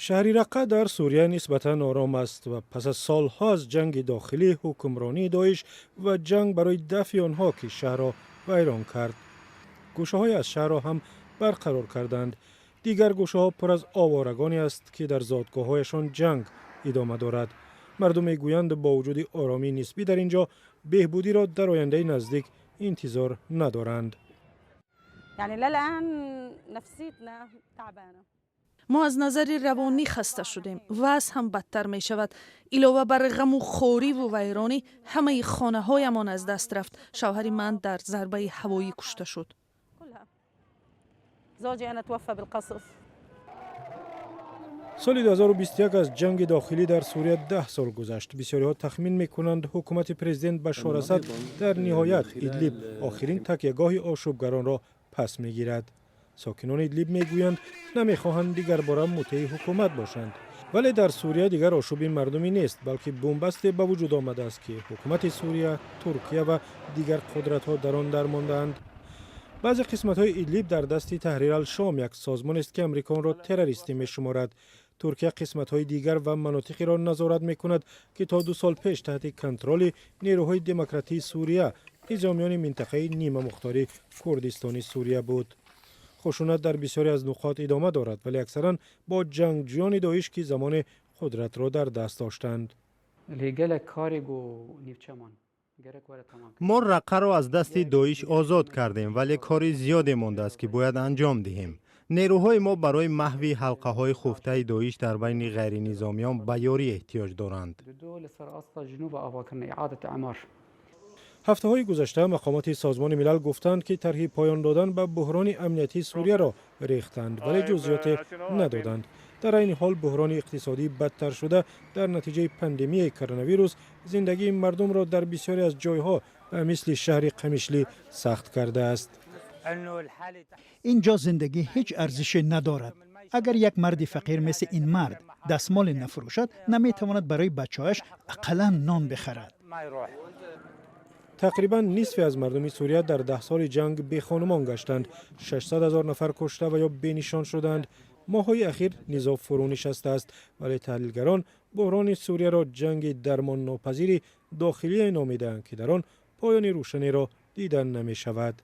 Шаҳри Раққа дар Сурия нисбатан ором аст ва пас аз солҳо аз ҷанги дохилӣ, ҳукмронии Доиш ва ҷанг барои дафъи онҳо, ки шаҳрро вайрон кард, гӯшаҳое аз шаҳрро ҳам барқарор карданд. Дигар гӯшаҳо пур аз оворагоне аст, ки дар зодгоҳҳояшон ҷанг идома дорад. Мардум мегӯянд, бо вуҷуди оромии нисбӣ дар ин ҷо беҳбудиро дар ояндаи наздик интизор надоранд. يعني للآن نفسيتنا تعبانة. Мо аз назари равонӣ хаста шудем. Вазъ ҳам бадтар мешавад. Илова бар ғаму хориву вайронӣ, ҳамаи хонаҳоямон аз даст рафт. Шавҳари ман дар зарбаи ҳавоӣ кушта шуд. كلها. زوجي أنا توفى بالقصف. Соли 2021 аз ҷанги дохилӣ дар Сурия 10 сол гузашт. Бисёриҳо тахмин мекунанд, ҳукумати президент Башор Асад дар ниҳоят Идлиб, охирин такягоҳи ошӯбгаронро, пас мегирад. Сокинони Идлиб мегӯянд, намехоҳанд дигарбора мутеи ҳукумат бошанд. Вале дар Сурия дигар ошӯби мардумӣ нест, балки бунбасте ба вуҷуд омадааст, ки ҳукумати Сурия, Туркия ва дигар қудратҳо дар он дармондаанд. Баъзе қисматҳои Идлиб дар дасти Таҳрир ал-Шом, як созмонест, ки Амрико онро террористӣ мешуморад. Туркия қисматҳои дигар ва манотиқеро назорат мекунад, ки то 2 сол пеш таҳти контроли Нерӯҳои демократии Сурия, низомиёни минтақаи нимамухтори Курдистони Сурия буд. Хушунат дар бисёре аз нуқот идома дорад, вале аксаран бо ҷангҷӯёни Доиш, ки замоне қудратро дар даст доштанд. Мо Раққаро аз дасти Доиш озод кардем, вале кори зиёде мондааст, ки бояд анҷом диҳем. Нерӯҳои мо барои маҳви ҳалқаҳои хуфтаи Доиш дар байни ғайринизомиён ба ёрӣ эҳтиёҷ доранд. Ҳафтаҳои гузашта мақомоти Созмони Милал гуфтанд, ки тарҳи поён додан ба буҳрони амниятии Сурияро рехтанд, вале ҷузъиёте надоданд. Дар айни ҳол буҳрони иқтисодии бадтаршуда дар натиҷаи пандемияи коронавирус зиндагии мардумро дар бисёре аз ҷойҳо, ба мисли шаҳри Қамишлӣ, сахт кардааст. Инҷо зиндагӣ ҳеҷ арзише надорад. Агар як марди фақир мисли ин мард дастмоле нафурӯшад, наметавонад барои бачаҳояш ақаллан нон бихарад. Тақрибан нисфе аз мардуми Сурия дар 10 соли ҷанг бехонумон гаштанд, 600 ҳазор нафар кушта ва ё бенишон шуданд. Моҳҳои ахир низоъ фурӯ нишастааст, вале таҳлилгарон буҳрони Сурияро ҷанги дармоннопазири дохилие номидаанд, ки дар он поёни рӯшанеро дидан намешавад.